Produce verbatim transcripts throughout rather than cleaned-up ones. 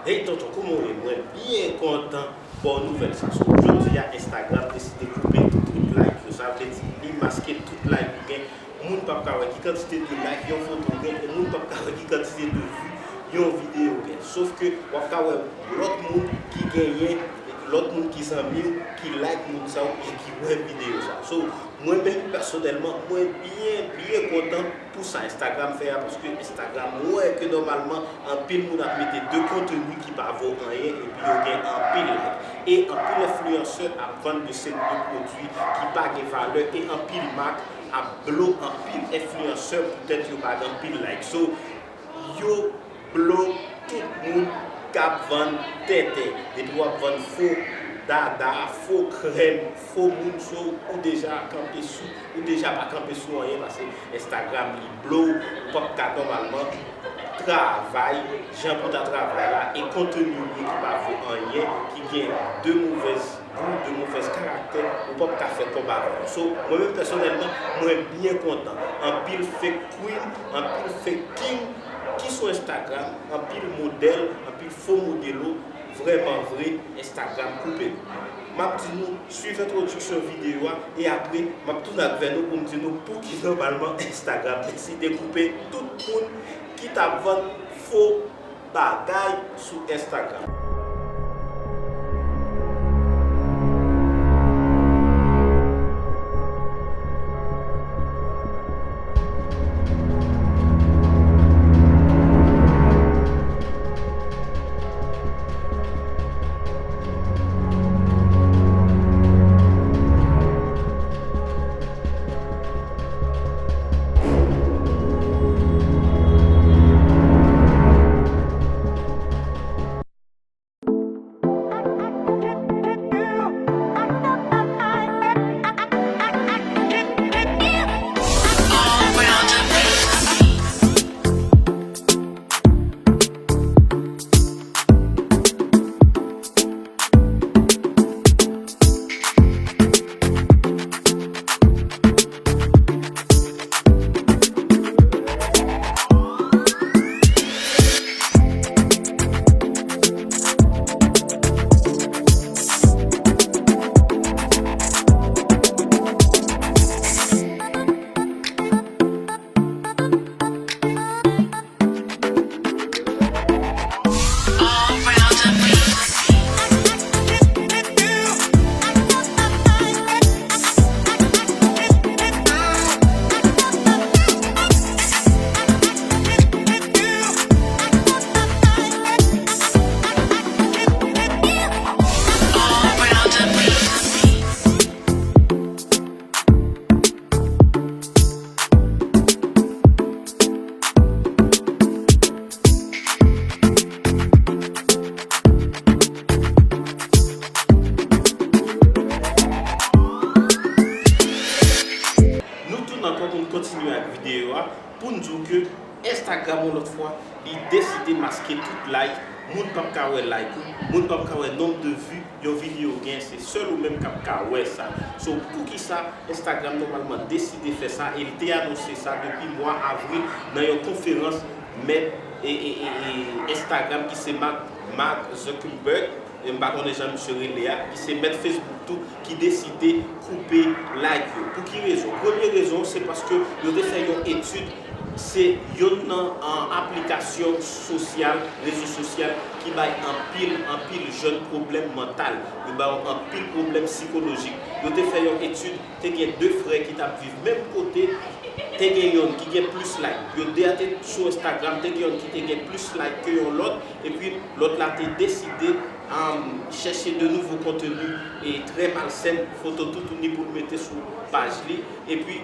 Hey tonton, kòman w ye? Mwen byen kontan ba w nouvèl sa. So, jodi a, Instagram deside koupe tout like yo. Sa vle di, li maske tout like ou gen. Moun p ap ka wè ki kantite de like yon foto w gen, e moun p ap ka wè ki kantite de vi yon videyo w gen. Sof ke w ap ka wè lòt moun ki genyen, lòt moun ki zanmi w, ki like moun sa yo e ki wè videyo sa. So, mwen menm, pèsonèlman, mwen byen, byen kontan pou sa Instagram fè a, paske Instagram wè ke nòmalman anpil moun ap mete de konteni ki pa vo anyen, epi yo gen anpil like. E anpil enfliyansè ap vann de seri de pwodui ki pa gen valè, e anpil mak ap blow anpil enfliyansè poutèt yo pa gen anpil like. So, yo blow tout moun k ap vann tenten. Depi w ap vann fo dada, fo krèm, fo moun, so, ou deja kanpe sou, ou deja pa kanpe sou anyen, paske Instagram li blow, ou p ap ka nòmalman travay jan pou ta travay la, e konteni w ye ki pa vo anyen, ki gen de movèz gou, de movèz karaktè, ou p ap ka fè kòb avè yo. So, mwen menm pèsonèlman, mwen byen kontan. Anpil fake queen, anpil fake king ki sou Instagram, anpil modèl, anpil fo modelo, vrèman vre, Instagram koupe nou. M ap di nou, swiv entwodiksyon videyo a, e apre, m ap tounen avè nou pou m di nou pouki nòmalman Instagram deside koupe tout moun ki t ap vann fo bagay sou Instagram. Nou tounen ankò pou n kontinye ak videyo a, pou n di w ke Instagram, yon lòt fwa, li deside maske tout like, moun p ap ka wè like ou, moun p ap ka wè nonb de vi yon videyo gen, se sèl ou menm k ap ka wè sa. So, poukisa Instagram nòmalman deside fè sa, e l te anonse sa depi mwa avril nan yon konferans mèt, e, e, e, e Instagram ki se Mark, Mark Zuckerberg, e m pa konnen jan misye rele a, ki se mèt Facebook tou, ki deside koupe like yo. Pou ki rezon? Premye rezon, se paske yo te fè yon etid, se youn nan, an, aplikasyon sosyal, rezo sosyal, ki bay anpil, anpil jèn pwoblèm mantal. Yo ba yo anpil pwoblèm sikolojik. Yo te fè yon etid, te gen de frè ki t ap viv menm kote, te gen yonn ki gen plis like. Yo de a te sou Instagram, te gen yonn ki te gen plis like ke yon lòt, epi lòt la te deside, um, chèche de nouvo konteni e trè malsèn, foto toutouni pou l mete sou paj li. Epi,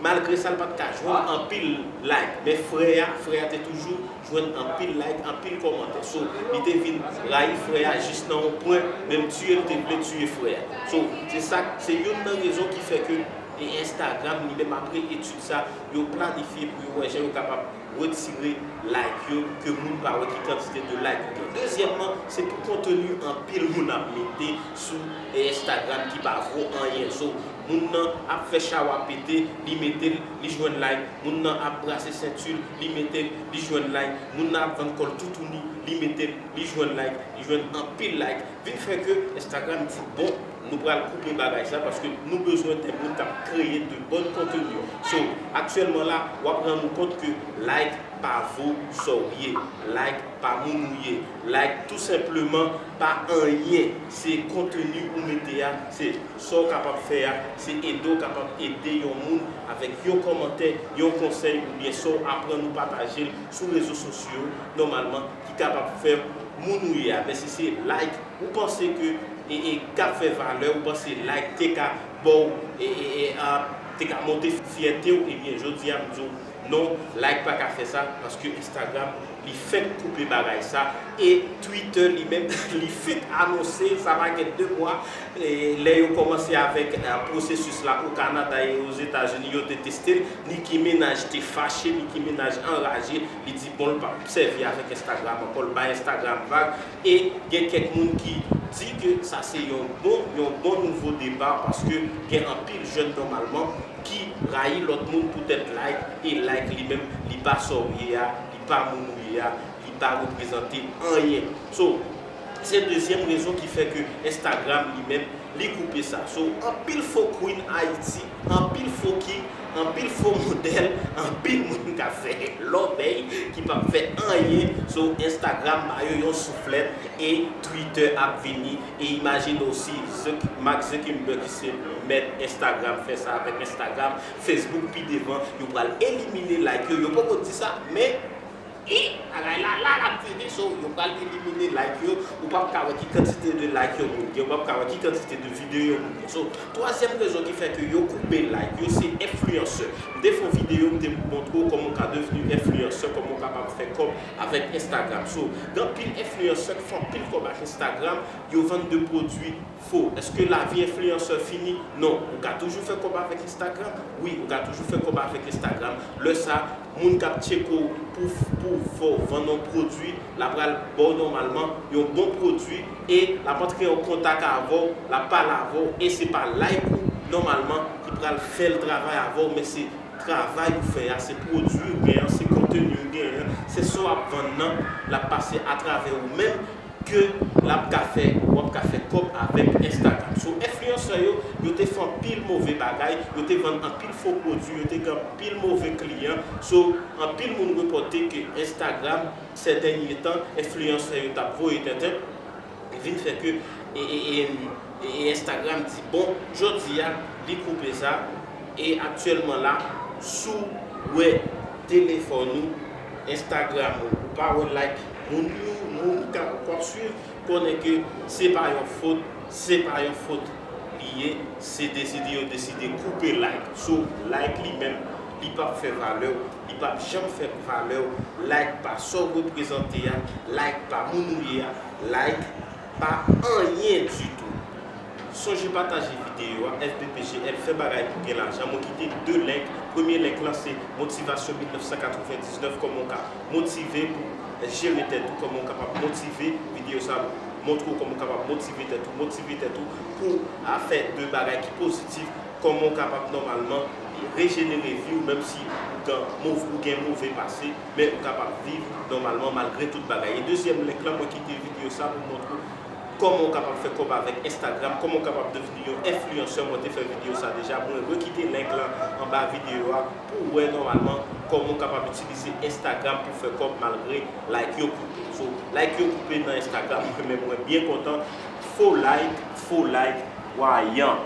malgre sa, l pa t ka jwenn anpil like. Men frè a, frè a te toujou jwenn anpil like, anpil kòmantè. So, li te vin rayi frè a jis nan yon pwen, menm tiye l te vle tiye frè a. So, se sa, se youn nan rezon ki fè ke, e, Instagram, li menm apre etid sa, yo planifye pou yo wè jan yo kapab retire like yo, ke moun pa wè ki kantite de like ou gen. Dezyèmman, se pou konteni anpil moun ap mete sou Instagram ki pa vo anyen. So, moun nan ap fè chawa pete, li mete l, li jwenn like. Moun nan ap brase senti l, li mete l, li jwenn like. Moun nan ap vann kò l toutouni, li mete l, li jwenn like. Li jwenn anpil like. Vin fè ke Instagram di, bon, nou pral koupe bagay sa, paske nou bezwen de moun k ap kreye de bon konteni. So, aktyèlman la, w ap rann ou kont ke like pa vo sa w ye, like pa moun ou ye, like tou senpleman pa anyen. Se konteni ou mete a, se sa w kapab fè a, se ede w kapab ede yon moun avèk yon kòmantè, yon konsèy, oubyen sa w aprann ou pataje l sou rezo sosyo, nòmalman, ki kapab fè moun ou ye a. Men si se like ou panse ke e, e, k ap fè valè, ou panse like te ka ba w, e, e, e, a, te ka monte fyète w, ebyen, jodi a, m di w, non, like pa ka fè sa, paske Instagram, li fenk koupe bagay sa, e Twitter, li menm, li fenk anonse, sa pa gen de mwa, e, lè yo kòmanse avèk, e, pwosesis la o Kanada e Ozetazini, yo te teste l, Nicki Minaj te fache, Nicki Minaj anraje, li di, bon, l p ap sèvi avèk Instagram ankò, l bay Instagram vag, e gen kèk moun ki di ke sa se yon bon, yon bon nouvo depa, paske gen anpil jèn nòmalman ki rayi lòt moun poutèt like, e like li menm, li pa sa w ye a, li pa moun ou ye a, li pa reprezante anyen. So, se dezyèm rezon ki fè ke Instagram li menm, li koupe sa. So, anpil fo queen Ayiti, anpil fo king, anpil fo modèl, anpil moun k ap fè lòbèy, ki p ap fè anyen. So, Instagram ba yo yon souflèt, e Twitter ap vini. E imajine w si Zuck-, Mark Zuckerberg, ki se mèt Instagram, fè sa avèk Instagram, Facebook pi devan, yo pral elimine like yo. Yo poko di sa, men, e, bagay la, la, l ap vini, so, yo pral elimine like yo. Ou p ap ka wè ki kantite de like yon moun gen, ou p ap ka wè ki kantite de videyo yon moun gen. So, twazyèm rezon ki fè ke yo koupe like yo, se enfliyansè. M te fè yon videyo, m te montre w kòman w ka devni enfliyansè, kòman w kapab fè kòb avèk Instagram. So, gen anpil enfliyansè ki fè anpil kòb ak Instagram, yo vann de pwodui fo. Èske lavi enfliyansè fini? Non. Ou ka toujou fè kòb avèk Instagram? Wi, ou ka toujou fè kòb avèk Instagram. Lè sa, moun k ap tcheke w pou, pou fè w vann yon pwodui, l ap pral ba w nòmalman yon bon pwodui e l ap antre an kontak avè w, l ap pale avè w e se pa like ou nòmalman ki pral fè l travay avè w, men se travay ou fè a, se pwodui ou genyen an, se konteni ou genyen an, se sa w ap vann nan, l ap pase atravè ou menm ke l ap ka fè, w ap ka fè kòb avèk Instagram. So, enfliyansè yo, yo te fè anpil move bagay, yo te vann anpil fo pwodui, yo te gen anpil move kliyan. So, anpil moun repòte ke Instagram, sè dènye tan, enfliyansè yo t ap voye tenten, vin fè ke, e, e, e, e, e Instagram di, bon, jodi a, li koupe sa, e aktyèlman la, si w wè telefòn ou, Instagram ou, ou pa wè like moun yo, moun k ap, k ap swiv, konnen ke se pa yon fot, se pa yon fot li ye, se deside yo deside koupe like. So, like li menm, li p ap fè valè w, li p ap janm fè valè w. Like pa sa w reprezante a, like pa moun ou ye a, like pa anyen ditou. Sonje pataje videyo a, F B P G L, fè bagay pou gen lajan. Mwen kite de link. Premye link lan se motivasyon mil nèf san katrevendiznèf, kòman w ka motive pou jere tèt ou, kòman w kapab motive, videyo sa montre w kòman w kapab motive tèt ou, motive tèt ou pou a fè de bagay ki pozitif, kòman w kapab nòmalman rejenere vi w, menm si ou gen mov-, ou gen move pase, men ou kapab viv nòmalman malgre tout bagay. E dezyèm link lan, mwen kite videyo sa pou montre w kòman w kapab fè kòb avèk Instagram, kòman w kapab devni yon enfliyansè. Mwen te fè videyo sa deja, mwen rekite link lan anba videyo a pou w wè nòmalman kòman w kapab itilize Instagram pou fè kòb malgre like yo koupe. So, like yo koupe nan Instagram, mwen menm mwen byen kontan. Fo like, fo like, wayan.